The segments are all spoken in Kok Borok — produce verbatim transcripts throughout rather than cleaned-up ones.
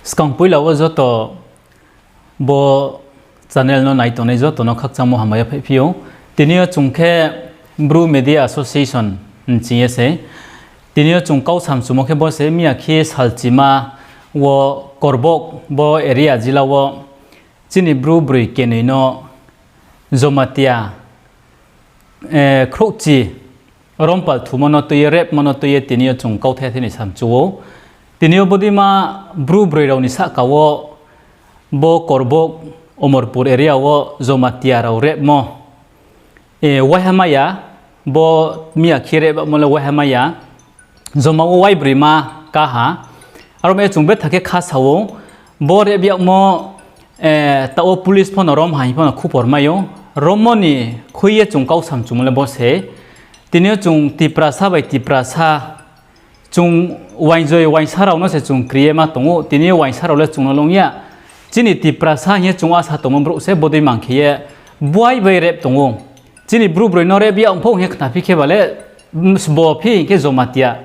Swkang puila o joto bo channel no nai tongnai joto no khakchangmo hambai phai phio. Tini o chung khe Bru Media Association hing ye se. Tini o chung kau sam chumo khe bo se miya khe salchima o Korbok bo area jila o chini Bru brwi kenwi no Jomatia, eh, khruhchi rompal thumo no twi ye, rep mo no twi ye tini o chung kauthai thani sam chuo. Tini o bodima Bru brwi rok ni saka o bo Korbok Omorpur area o Jomatia rok rep mo, eh, waiha maya, bo miya khe rep mo le waiha maya. Joma o waibrwi ma kaha. Aro me chung betha khe kha sao. Bo rep yakmo, eh, ta o police phano rom hai phano khupor mayo. Romoni khui ye chung kau sam chumole bo se. Tini o chung Tiprasa bai Tiprasa chung wainjoi wainsa rok no se chung kriye ma tongo. Tini o wainsa rok le chung no longya. Chini Tiprasa hing ye chung asa tongo borok se bodoi mang khe ye buai bai rep tongo. Chini Bru broi no rep ya ongpho hing ye khna phi khe bale, mm, sbo phi hing khe Jomatia.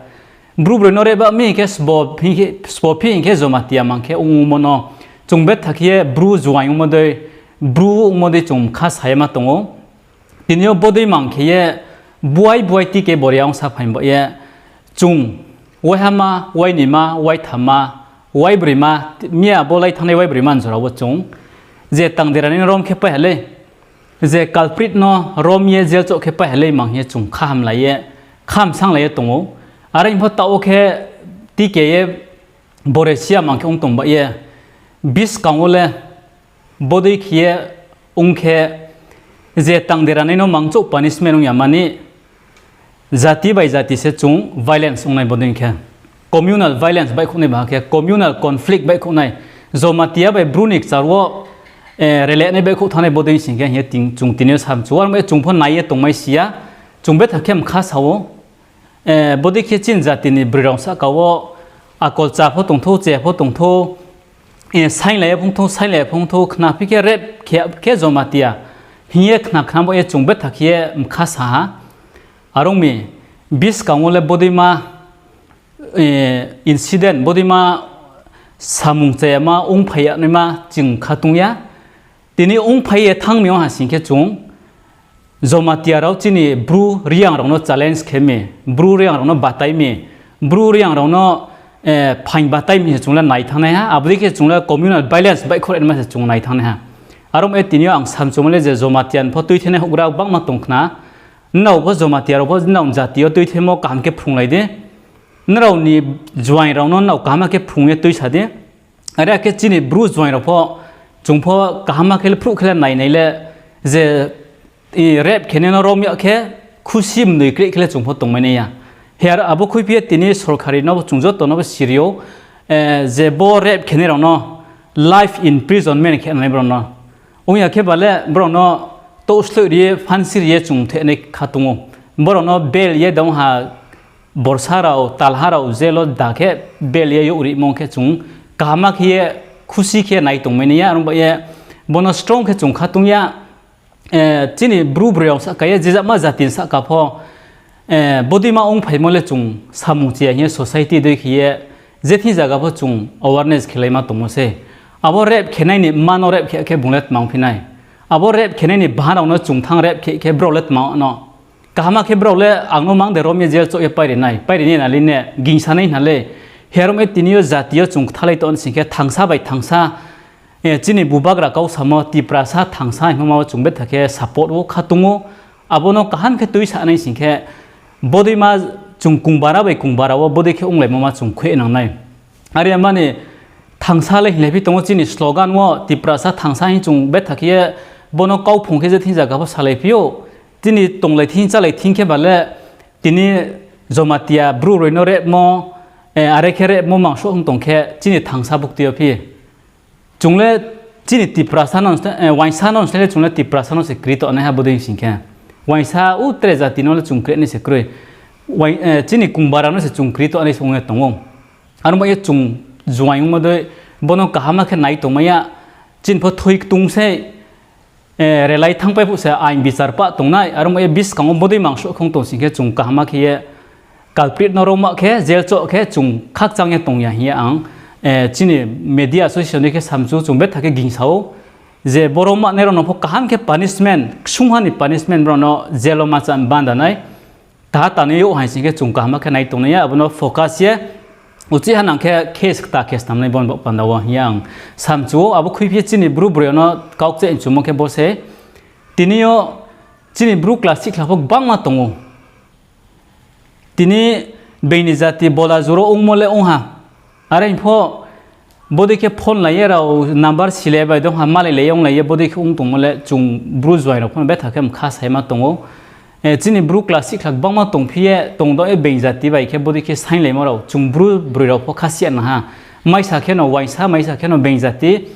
Bru broi no reba mi khe sbo phi khe, sbo phi hing khe Jomatia mang khe ung ung mo no. Chung betha khe Bru juaing ung mo dei, Bru ung mo dei chung kha saya ma tongo. Tini o bodoi mang khe ye buai buai ti ke boria ong sa phaim bo ye. Chung waiha ma, waini ma, waitham ma, waibrwi ma, miya bo lai thangnai waibrwi ma jora o chung. Je tang derani rom khe pai hale. Je culprit no rom ye jail chok khe pai halai mang ye chung khaham lai ye, khaham sang lai ye tongo. Are pho ta o khe T K ye bore sia mang khe ong tong ba ye. Bis kang o le bodoi khe ye ong khe je tang derani no mang chok punishment ong ya mani. Jati bai jati se chung violence wngnai bodoi khe. Communal violence bai khoknai bahai khe, communal conflict bai khoknai. Jomatia bai Bru ni kchar o, eh, rele nai bai khok thangnai bodoi sing khe hiye ting, chung tini o sam chuwar mai chung pho nai ye tongmai siya. Chung betha khe mkha sao. Eh, bodoi khe chin jati ni bwrwi rok saka o akol cha pho tongtho, che pho tongtho, eh, sainglai phung tho, sainglai phung tho, khna phi khe rep khe, khe Jomatia. Hiye khna khna bo ye chung betha khe mkha saha. Arong mi bis kang o le bodoi ma, eh, incident, bodima samung chayama ung phaiya naima chwng kha tungya. Tini ung phaiya thang mi wng ha sing khe chung Jomatia rok chini Bru Riang rok no challenge khe mi, Bru Riang rok no batai mi, Bru Riang rok no, eh, phaing batai mi se chung le nai thang nai ha, abo dei khe chung le communal violence bai khorang ma se chung nai thang nai ha. Aro mo tini ang sam chumale je Jomatia pho twi thene hugra bangma tong khna, nrao pho Jomatia rok pho nrao jati o twi themo kaham khe phrung lai de. Nrao ni juaing rok no nrao kaham khe phrung ye twi sa de. Are khe chini Bru juaing rok pho chung pho kaham khe le phruh khe le nai nai le je, i, rep khe ne no rom ya khe khusi mwnwi kre khe le chung pho tong mai nai ya. He aro abo khui phi ye tini sorkari no bo chung joto no bo sirio, eh, je bo rep khe ne rok no life imprisonment khe nai bro no. Wngya khe bale borok no to sloi riye phansi riye chung theknai kha tongo. Borok no bel ye dong ha borsa rao talha rao jelo da khe bel ye yog ri mong khe chung kaham khe ye khusi khe nai tong mani ya. Arong ba ye bono strong khe chung kha tong ya. Eh, chini bru broi rok saka ye je jakma jati saka pho, eh, bodima ong phaimo le chung samung chiya hiye society doi khiye je thing jaga pho chung awareness khelaima tongmo se. Abo rep khenai ni mano rep khe, khe bung le tmang phinai. Abo rep khenai ni bahan rok no chung thang rep khe, khe bro le tmang no. Kahama khe bro le ang no mang de rom ye jail chok ye pairi nai. Pairi ni nali ne gingsa nai hna le. Herom e tini yo jati yo chung kthalai ton sing khe thangsa bai thangsa, eh, chini bubagra kau samo Tiprasa thangsa hinma o chung betha khe support o kha tongo. Abono kaham khe twi sanai sing khe, bodoi ma chung kungbara bai kungbara o bodoi khe wnglaimo ma chung khoi nangnai. Are mani thangsa le hinlai phi tongo chini slogan o, Tiprasa thangsa hin chung betha khe bono kau phung khe je thing jaga pho salai phio. Chini tonglai thing chalai thing khe bale tini Jomatia bru roi no rep mo, eh, are khe rep mo mangso wng tong khe chini thangsa bukti o phi. Chungle chini Tiprasa no, eh, waisa no, chungle Tiprasa no se kri to nai ha bodoi sing khe. Waisa u tre jati no le chung kre ni se kroi. Wai, eh, chini kungbara no se chung kri to nai song tongo. Ano ma ye chung juai mo doi bono kahama khe nai tong maya. Chin pho thoi tung se, eh, relai thang pai phu se ain bichar pa tong nai. Aro ma ye bis kang o bodoi mangso khong tong sing khe chung kahama khe ye culprit no roma khe jail cho khe chung khakchang ye tong ya hiya ang eh, chini media association ni khe samchu chwng bethak khe gingsao je borok manai rokno pho kaham khe punishment, ksung hani punishment borokno jail o ma chan banda nai. Taha tanwi o hai sing khe chwng kaham khe nai tongnai ya, abono focus ye uchi ha nang khe case ta case tamnai bon bo panda o hiya ang samchu o. Abo khwi phi chini bru broi no kok che chwmo khe bo se tini o chini bru class six khlak pho bangma tongo. Tini beini jati bola juro wngmo le wngha. Are pho bodei khe phone laiye rao number sile bai dong ha malai laiye wng laiye bodei khe wng tongmo le chwng bru juai rok phano betha khe mkha sai ma tongo. Eh, chini bru class six khlak bangma tong phiye tong do e beini jati bai khe bodei khe sain laimo rao chwng bru broi rok pho kha siya naha. Maisa khe no waisa, maisa khe no beini jati.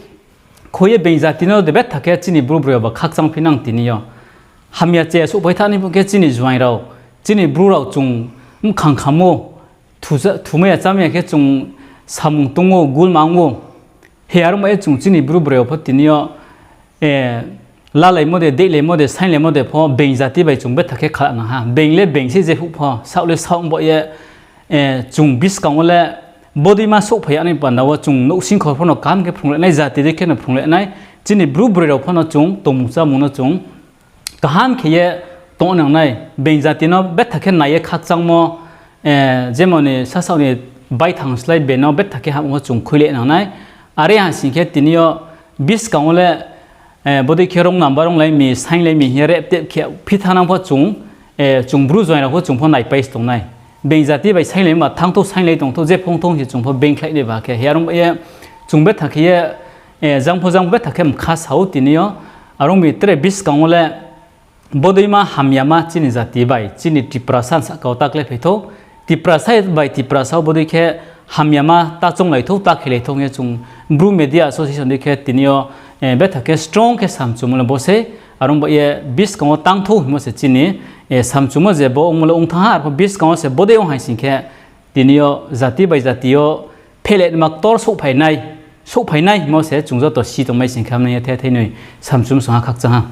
Khoye beini jati no de betha khe chini bru broi rok ba khakchang phi nang tini yo. Hamya che supai thani khe chini juai rao, chini bru rao chwng mkhang khamo. Thuja-, thumaya chamaya khe chwng samung tongo, gul mango. He aro ma e chwng chini bru broi pho tini o, eh, lalaimo de, deilaimo de, sainlaimo de pho beini jati bai chwng betha khe khalak nang ha. Being le being se je huk pho, saok le saok bo ye, eh, chwng biskango le bodoi ma sok phai ani panda o chwng nouh sing khor phano kaham khe phunglai nai, jati de khe no phunglai nai. Chini bru broi rok phano chwng tongmung chamung no chwng kaham khe ye tong nangnai, being jati no betha khe nai ye khakchangmo, eh, jemoni sasaoni baithang slai beno betha khe hamung chwng khuile nangnai. Are ha sing khe tini o biskango le, eh, bodei khe wrong number wng lai mi, sain lai mi hiya rep tep khe phi thanang pho chwng, eh, chwng bru juai rok pho chwng pho nai pais tongnai. Being jati bai sain lai ma thang tho sain lai tong tho je phong thong se chwng pho being khlai de ba khe. Hiya rong ye chwng betha khe ye, eh, jang pho jang betha khe mkha sao tini o. Arong mi tre biskango le bodoi ma hamya ma chini jati bai, chini Tiprasa saka o ta khlai phai tho. Tiprasa bai Tiprasa bodoi khe hamya ma ta chong lai tho, ta khe lai tho ye chwng bru media association de khe tini o, eh, betha khe strong khe samchumo le bo se. Arong ba ye biskango tang tho himo se chini, eh, samchumo je bo wng mo le wng tha ha, arpho biskango se bodoi wng hai sing khe tini o jati bai jati o phelet ma ktor sok phai nai, sok phai nai himo se chwng joto si tong mai sing khe hamnai the thai noi samchum song ha khakchang ha.